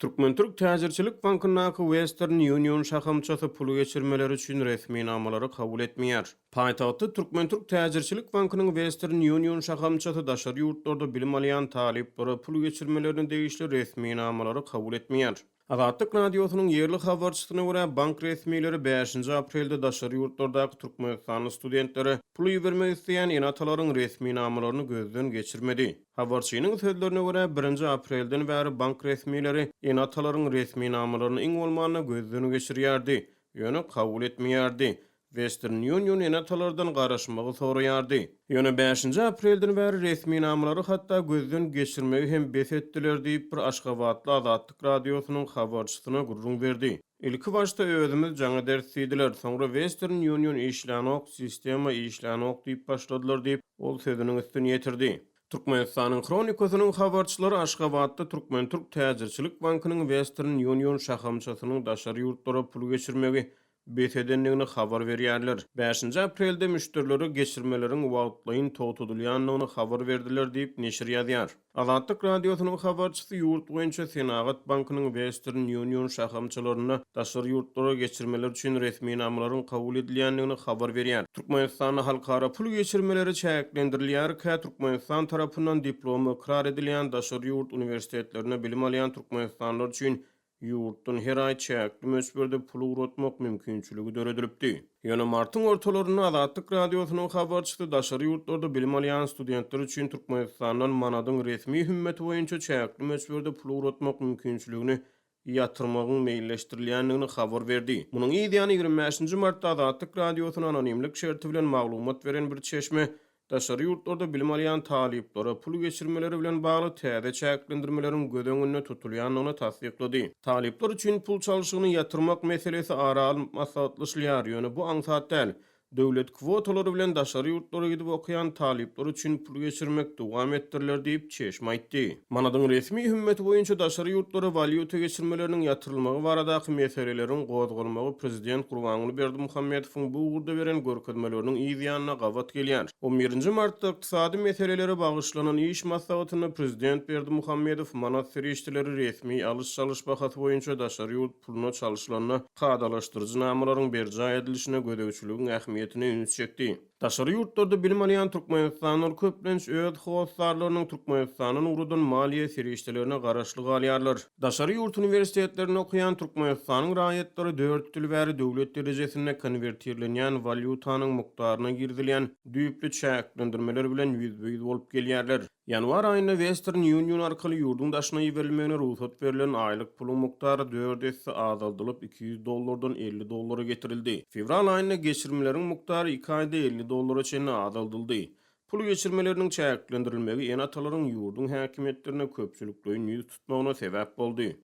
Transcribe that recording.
Türkmen-türk täjirçilik bankyndaky Western Union şahamçasy pul geçirmeleri üçin resminamalary kabul etmeýär. Paýtagtda Türkmen-türk täjirçilik bankynyň Western Union şahamçasy daşary ýurtlarda bilim alýan talyplara pul geçirmelerine degişli resminamalary kabul etmeýär. Azatlyk Radiosynyň ýerli habarçysyna görä, bank resmileri bäşinji aprelde daşary ýurtlardaky türkmenistanly studentlere pul ibermek isleýän ene-atalaryň resminamalaryny gözden geçirmedi. Habarçynyň sözlerine görä, birinji aprelden bäri bank resmileri ene-atalaryň resminamalaryny iň bolmanda gözden geçirýärdi, ýöne kabul etmeýärdi. Western Union ene-atalardan garaşmagy soraýardy. Ýöne bäşinji aprelden bäri resminamalary hatda gözden geçirmegi hem bes etdiler diýip, bir aşgabatly Azatlyk Radiosynyň habarçysyna gürrüň berdi. Ilki başda özümiz jaň ederis diýdiler, soňra Western Union işlänok, sistema işlänok diýip başladylar diýip, ol sözüniň üstüni ýetirdi. Türkmenistanyň Hronikasynyň habarçylary Aşgabatda Türkmen-türk täjirçilik bankynyň Western Union şahamçasynyň daşary ýurtlara pul geçirmegi bes edendigini habar berýärler. Bäşinji aprelde müşderilere geçirmeleriň wagtlaýyn togtadylýandygyny habar berdiler diýip, neşir ýazýar. Azatlyk Radiosynyň habarçysy ýurt boýunça Senagat bankynyň Western Union şahamçalarynda daşary ýurtlara geçirmeler üçin resminamalaryň kabul edilýändigini habar berýär. Türkmenistanda halkara pul geçirmeleri çäklendirilýärkä, Türkmenistan tarapyndan diplomy ykrar edilýän daşary ýurt uniwersitetlerinde bilim alýan türkmenistanlylar üçin Ýurtdan her aý çäkli möçberde pul ugratmak mümkinçiligi döredilipdi. Ýöne martyň ortalarynda Azatlyk Radiosynyň habarçysy daşary ýurtlarda bilim alýan studentler üçin Türkmenistandan manadyň resmi hümmeti boýunça çäkli möçberde pul ugratmak mümkinçiligini ýatyrmagyň meýilleşdirilýändigini habar berdi. Munuň yz ýany 25 nji martda Azatlyk Radiosyna anonimlik şerti bilen maglumat beren bir çeşme Daşary ýurtlarda bilim alýan talyplara pul geçirmeleri bilen bagly täze çäklendirmeleriň göz öňünde tutulýandygyny tassyklady. Talyplar üçin pul çalşygyny ýatyrmak meselesi ara alnyp maslahatlaşylýar, ýöne bu aňsat däl. Döwlet kwotalary bilen daşary ýurtlara gidip okaýan talyplar üçin pul geçirmek dowam etdiriler diýip, çeşme aýtdy. Manadyň resmi hümmeti boýunça daşary ýurtlara walýuta geçirmeleriniň ýatyrylmagy baradaky meseleleriň gozgalmagy prezident Gurbanguly Berdimuhamedowyň bu ugurda beren görkezmeleriniň yz ýanyna gabat gelýär. On birinji martda ykdysady meselelere bagyşlanan iş maslahatynda prezident Berdimuhamedow manat serişdeleri resmi alyş-çalyş bahasy boýunça daşary ýurt puluna çalşylanda kadalaşdyryjy namalaryň berjaý edilişine gözegçiligiň ähmiýetine üns çekdi. Daşary ýurtlarda bilim alýan türkmenistanlylar köplenç öz hossarlarynyň Türkmenistandan ugradan maliýe serişdelerine garaşly galýarlar. Daşary ýurt uniwersitetlerinde okaýan Türkmenistanyň raýatlary dört ýyl bäri döwlet derejesinde konwertirlenýän walýutanyň mukdaryna girizilýän düýpli çäklendirmeler bilen ýüzbe-ýüz bolup gelýärler. Ýanwar aýynda Western Union arkaly ýurduň daşyna iberilmegine rugsat berlen aýlyk puluň mukdary dört esse azaldylyp, 200 dollardan 50 dollara getirildi. Fewral aýynda geçirimleriň mukdary iki aýda 50 dollara çenli azaldyldy. Pul geçirmeleriniň çäklendirilmegi ene-atalaryň ýurduň häkimiýetlerine köpçülikleýin ýüz tutmagyna sebäp boldy.